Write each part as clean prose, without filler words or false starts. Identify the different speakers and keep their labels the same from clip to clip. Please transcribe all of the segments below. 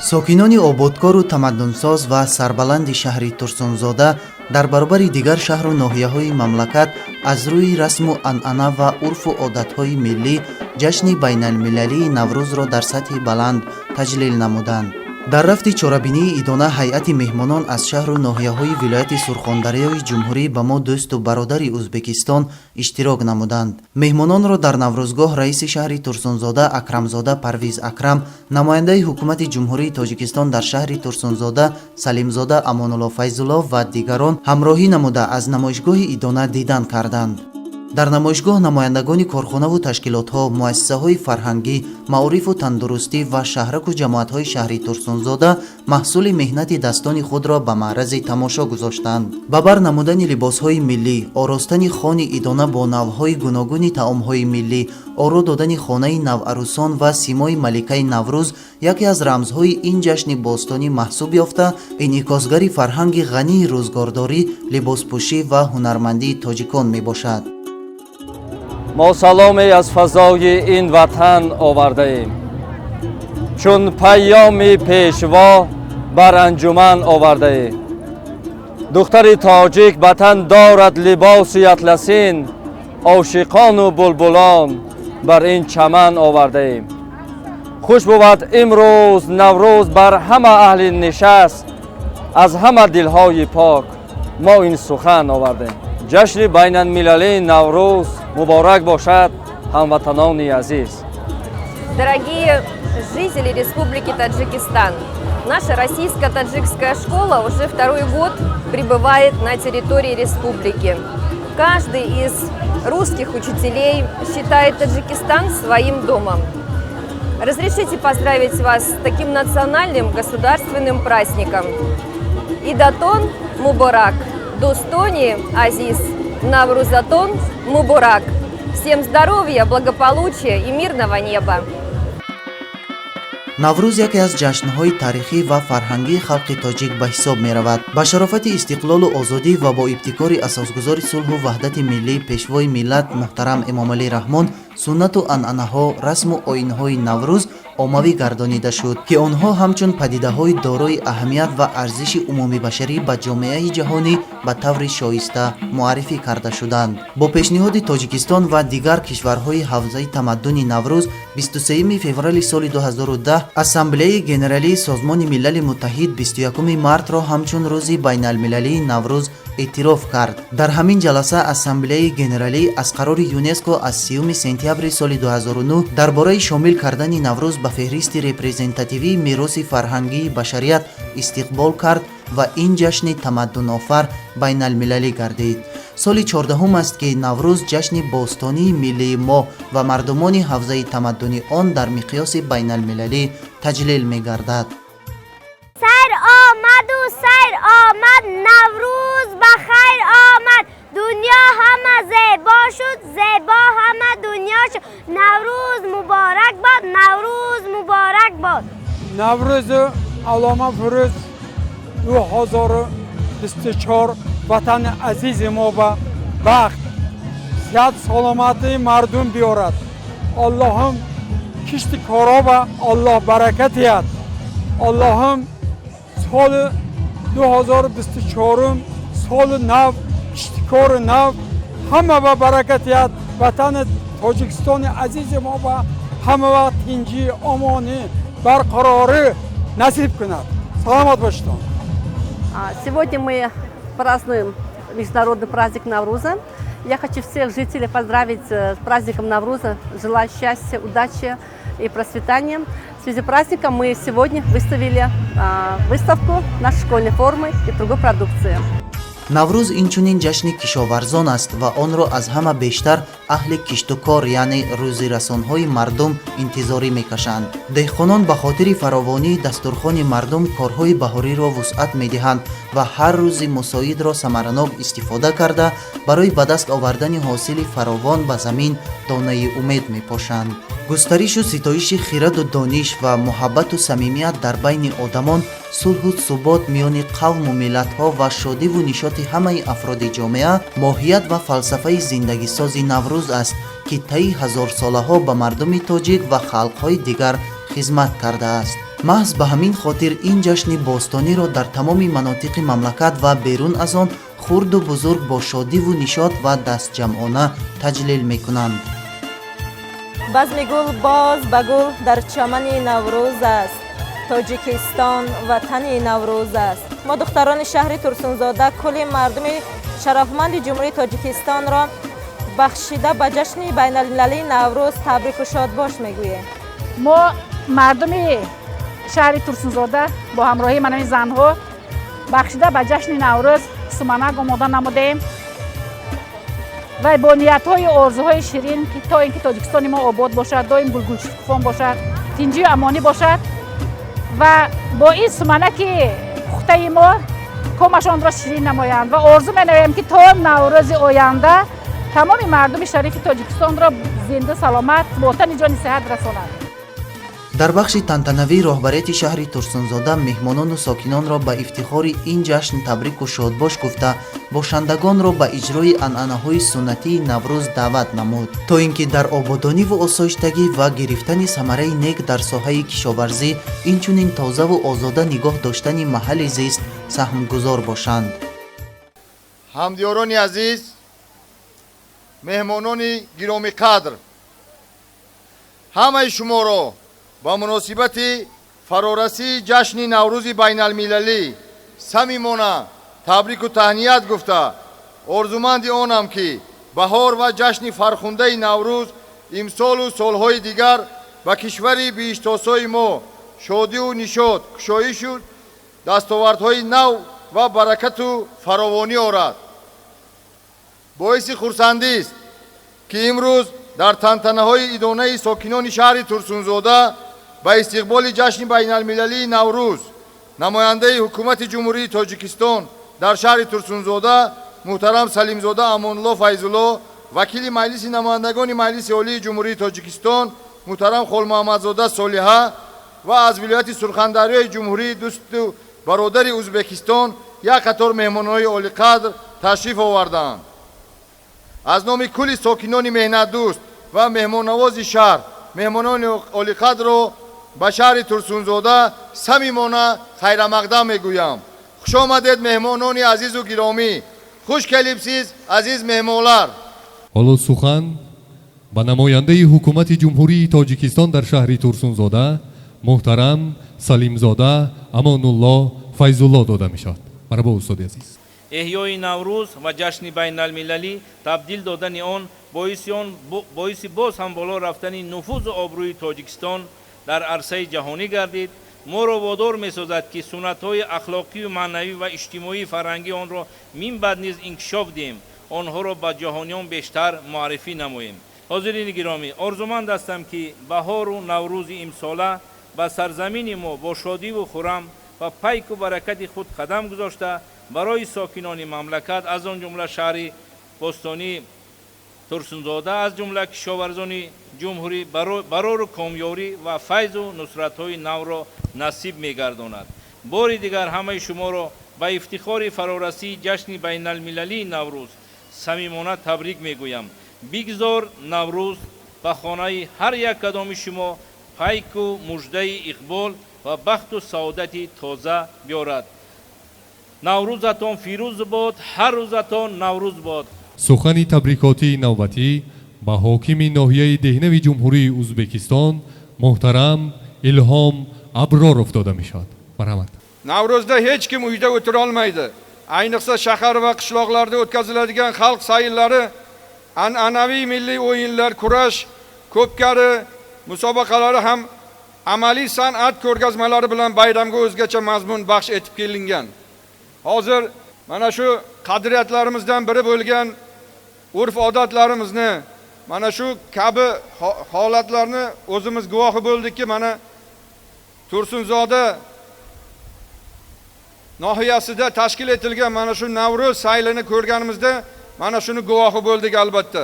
Speaker 1: Сокинони ободкору тамаддунсоз ва сарбаланди шаҳри Турсунзода дар баробари дигар шаҳру ноҳияҳои мамлакат аз рӯи расму анъана ва урфу одатҳои миллӣ ҷашни байналмилалии Наврӯзро дар сатҳи баланд таҷлил намуданд. Дар рафти чорабинии идона ҳайати меҳмонон аз шаҳру ноҳияҳои вилояти Сурхондарёи ҷумҳурӣ ба мо дӯсту бародари Ӯзбекистон иштирок намуданд. Меҳмононро дар Наврӯзгоҳ раиси шаҳри Турсунзода Акрамзода Парвиз Акрам, намояндаи ҳукумати Ҷумҳурии Тоҷикистон дар шаҳри Турсунзода Салимзода Амонулло Файзулло ва дигарон ҳамроҳӣ намуда, аз намоишгоҳи идона дидан карданд. Дар намоишгоҳ намояндагони корхонаву ташкилотҳо, муассисаҳои фарҳангӣ, маорифу тандурустӣ ва шаҳраку ҷамоатҳои шаҳри Турсунзода маҳсули меҳнати дастони худро ба маърази тамошо гузоштанд. Ба бар намудани либосҳои миллӣ, оростани хони идона бо навъҳои гуногуни таомҳои миллӣ, оро додани хонаи наварӯсон ва симои маликаи Наврӯз яке аз рамзҳои ин ҷашни бостонӣ маҳсуб ёфта, инъикосгари фарҳанги ғании рӯзгордорӣ, либоспӯшӣ ва ҳунармандии тоҷикон мебошад.
Speaker 2: Мо саломе аз фазои ин ватан овардаем, чун паёми пешво бар анҷуман овардаем. Духтари тоҷик ба тан дорад либоси атласин, ошиқону булбулон бар ин чаман овардаем. Хуш бувад имрӯз Наврӯз бар ҳама аҳли нишаст, аз ҳама дилҳои пок мо ин сухан овардем. Ҷашни байналмилалии Наврӯз муборак бошад, ҳамватанони азиз!
Speaker 3: Дорогие жители Республики Таджикистан, наша российско-таджикская школа уже второй год пребывает на территории республики. Каждый из русских учителей считает Таджикистан своим домом. Разрешите поздравить вас с таким национальным государственным праздником. Идатон Муборак, Дӯстони Азиз, Наврӯзатон Муборак. Всем здоровья, благополучия и мирного неба!
Speaker 1: Наврӯз яке аз ҷашнҳои таърихӣ ва фарҳангии халқи тоҷик ба ҳисоб меравад. Ба шарофати истиқлолу озодӣ ва бо ибтикори асосгузори сулҳу ваҳдати миллӣ, Пешвои миллат муҳтарам Эмомалӣ Раҳмон, суннату анъанаҳо, расму оинҳои Наврӯз оммавӣ гардонида шуд, ки онҳо ҳамчун падидаҳои дорои аҳамият ва арзиши умумибашарӣ ба ҷомеаи ҷаҳонӣ ба таври шоиста муаррифӣ карда шуданд. Бо пешниҳоди Тоҷикистон ва дигар кишварҳои ҳавзаи тамаддуни Наврӯз 23 феврали соли 2010 Ассамблеяи Генералии Созмони Милали Муттаҳид 21 мартро ҳамчун Рӯзи байналмилалии Наврӯз эътироф кард. Дар ҳамин ҷаласа Ассамблеяи Генералӣ аз қарори ЮНЕСКО аз 30 сентябри соли 2009 дар бораи шомил кардани Наврӯз ба феҳристи репрезентативии мероси фарҳангии башарият истиқбол кард ва ин ҷашни тамаддунофар байналмилалӣ гардид. Соли 14-ум аст, ки Наврӯз, ҷашни бостонии миллии мо ва мардумони ҳавзаи тамаддуни он, дар миқёси байналмилалӣ таҷлил мегардад.
Speaker 4: Сайр омаду сайр омад, Наврӯз ба хайр омад. Дунё ҳама зебо шуд, зебо ҳама дунё шуд. Наврӯз муборак бод, Наврӯз муборак бод!
Speaker 5: Наврӯзи оламафрӯз 2024 ватани азизи мо ба бахт, сиҳат, саломатии мардум биёрад. Аллоҳум кишти коро ба Аллоҳ баракат диҳад. Аллоҳум соли 2024 соли нав, киштикори нав ҳама ба баракат диҳад. Ватани Тоҷикистони азизи мо ба ҳама вақт тинҷӣ, омонӣ, барқарорӣ насиб кунад. Саломат бошедон.
Speaker 6: Сегодня мы празднуем международный праздник Навруза. Я хочу всех жителей поздравить с праздником Навруза, желаю счастья, удачи и процветания. В связи с праздником мы сегодня выставили выставку нашей школьной формы и другой продукции.
Speaker 1: Наврӯз инчунин ҷашни кишоварзон аст ва онро аз ҳама бештар аҳли киштукор, яъне рӯзирасонҳои мардум, интизорӣ мекашанд. Деҳқонон ба хотири фаровонии дастурхони мардум корҳои баҳориро вусъат медиҳанд ва ҳар рӯзи мусоидро самаранок истифода карда, барои ба даст овардани ҳосили фаровон ба замин донаи умед мепошанд. Густаришу ситоиши хираду дониш ва муҳаббату самимият дар байни одамон, сулҳу субот миёни қавму миллатҳо ва шодиву нишоти ҳамаи афроди ҷомеа моҳият ва фалсафаи зиндагисози Наврӯз аст, ки таи ҳазорсолаҳо ба мардуми тоҷик ва халқҳои дигар хизмат кардааст. Маҳз ба ҳамин хотир ин ҷашни бостониро дар тамоми манотиқи мамлакат ва берун аз он хурду бузург бо шодиву нишот ва дастҷамъона таҷлил мекунанд.
Speaker 7: Базми гул боз ба гул дар чамани Наврӯз аст. Тоҷикистон ватани Наврӯз аст. Мо, духтарони шаҳри Турсунзода, кулли мардуми шарафманди Ҷумҳурии Тоҷикистонро бахшида ба ҷашни байналмилалии Наврӯз табрику шодбош мегӯем.
Speaker 8: Мо, мардуми шаҳри Турсунзода, бо ҳамроҳии манами занҳо бахшида ба ҷашни Наврӯз суманак омода намудаем ва бо ниятҳои орзуҳои ширин, ки то ин ки Тоҷикистони мо обод бошад, доим гулгулшукуфон бошад, тинҷию амонӣ бошад ва бо ин суманаки пухтаи мо комашонро ширин намоянд ва орзу менамоем, ки то Наврӯзи оянда тамоми мардуми шарифи Тоҷикистонро зинда, саломат, бо тани ҷони сиҳат расонад.
Speaker 1: Дар бахши тантанавӣ роҳбарияти шаҳри Турсунзода меҳмонону сокинонро ба ифтихори ин ҷашн табрику шодбош гуфта, бошандагонро ба иҷрои анъанаҳои суннатии Наврӯз даъват намуд, то ин ки дар ободониву осоиштагӣ ва гирифтани самараи нек дар соҳаи кишоварзӣ, инчунин тозаву озода нигоҳ доштани маҳалли зист саҳмгузор бошанд.
Speaker 9: Ҳамдиёрони азиз, меҳмонони гиромиқадр, ҳамаи шуморо ба муносибати фарорасии ҷашни Наврӯзи байналмилалӣ самимона табрику таҳният гуфта, орзуманди онам, ки баҳор ва ҷашни фархундаи Наврӯз имсолу солҳои дигар ба кишвари биҳиштосои мо шодиву нишот, кушоишу дастовардҳои нав ва баракату фаровонӣ орад. Боиси хурсандист, ки имрӯз дар тантанаҳои идонаи сокинони шаҳри Турсунзода ба истиқболи ҷашни байналмилалии Наврӯз намояндаи ҳукумати Ҷумҳурии Тоҷикистон дар шаҳри Турсунзода муҳтарам Салимзода Амонулло Файзулло, вакили Маҷлиси намояндагони Маҷлиси Олии Ҷумҳурии Тоҷикистон муҳтарам Холмуҳаммадзода Солиҳа ва аз вилояти Сурхандарёи ҷумҳурии дӯсту бародари Ӯзбекистон як қатор меҳмонҳои олиқадр ташриф овардаанд. Аз номи кулли сокинони меҳнатдӯст ва меҳмоннавози шаҳр меҳмонони олиқадрро ба шаҳри Турсунзода самимона хайрамақдам мегӯям. Хушомадед, меҳмонони азизу гиромӣ! Хуш келибсиз, азиз меҳмонлар!
Speaker 10: Ҳоло сухан ба намояндаи ҳукумати Ҷумҳурии Тоҷикистон дар шаҳри Турсунзода муҳтарам Салимзода Амонулло Файзулло дода мешавад. Марҳабо, устоди азиз.
Speaker 11: Эҳёи Наврӯз ва ҷашни байналмилалӣ табдил додани он боиси боз ҳам боло рафтани нуфузу обрӯи Тоҷикистон дар арсаи ҷаҳонӣ гардид. Моро водор месозад, ки суннатҳои ахлоқию маънавӣ ва иҷтимоии фарҳангии онро минбаъд низ инкишоф диҳем, онҳоро ба ҷаҳониён бештар муаррифӣ намоем. Ҳозирини гиромӣ, орзуманд ҳастам, ки баҳору Наврӯзи имсола ба сарзамини мо бо шодиву хуррам ва пайку баракати худ қадам гузошта, барои сокинони мамлакат, аз он ҷумла шаҳри бостонии Турсунзода, аз ҷумла кишоварзони ҷумҳурӣ барору комёрӣ ва файзу нусратҳои навро насиб мегардонад. Бори дигар ҳамаи шуморо ба ифтихори фарорасии ҷашни байналмилалии Наврӯз самимона табрик мегӯям. Бигзор Наврӯз ба хонаи ҳар як кадоми шумо пайку муждаи иқбол ва бахту саодати тоза биёрад. Наврӯзатон фирӯз бод, ҳар рӯзатон Наврӯз бод!
Speaker 10: Сухани табрикотии навбатӣ ба ҳокими ноҳияи Деҳнави Ҷумҳурии Ӯзбекистон муҳтарам Илҳом Аброров дода мешавад. Марҳамат.
Speaker 5: Navro'zda hech kim uyda o'tirolmaydi. Ayniqsa, shahar va qishloqlarda o'tkaziladigan xalq sayllari, an'anaviy milliy o'yinlar, kurash, ko'pkari musobaqalari ham amaliy san'at ko'rgazmalari bilan bayramga o'zgacha mazmun baxsh etib kelingan. Hozir mana shu qadriyatlarimizdan biri bo'lgan urf odatlarimizni, mana shu kabi holatlarni o'zimiz guvohi bo'ldikki, mana Tursunzoda nohiyasida tashkil etilgan mana shu Navro'z saylini ko'rganimizda mana shuni guvohi bo'ldik albatta.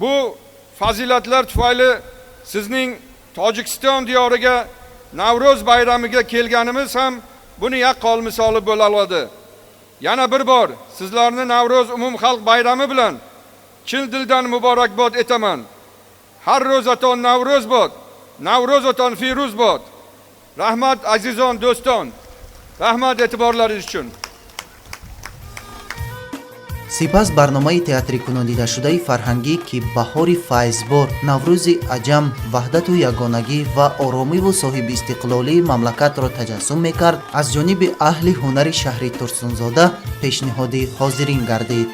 Speaker 5: Bu fazilatlar tufayli sizning Tojikiston diyoriga Navro'z bayramiga kelganimiz ham buni yaqqol misoli bo'la oladi. Yana bir bor sizlarni Navro'z umumxalq bayrami bilan chin dildan muborakbod etaman. Har ro'zaton Navro'z bod, Navro'zaton firuz bod.
Speaker 12: Rahmat, azizon, do'ston. Rahmat e'tiborlaringiz uchun.
Speaker 1: Сипас барномаи театрикунонидашудаи фарҳангӣ, ки баҳори файзбор, Наврӯзи аҷам, ваҳдату ягонагӣ ва оромиву соҳибистиқлолии мамлакатро таҷассум мекард, аз ҷониби аҳли ҳунари шаҳри Турсунзода пешниҳоди ҳозирин гардид.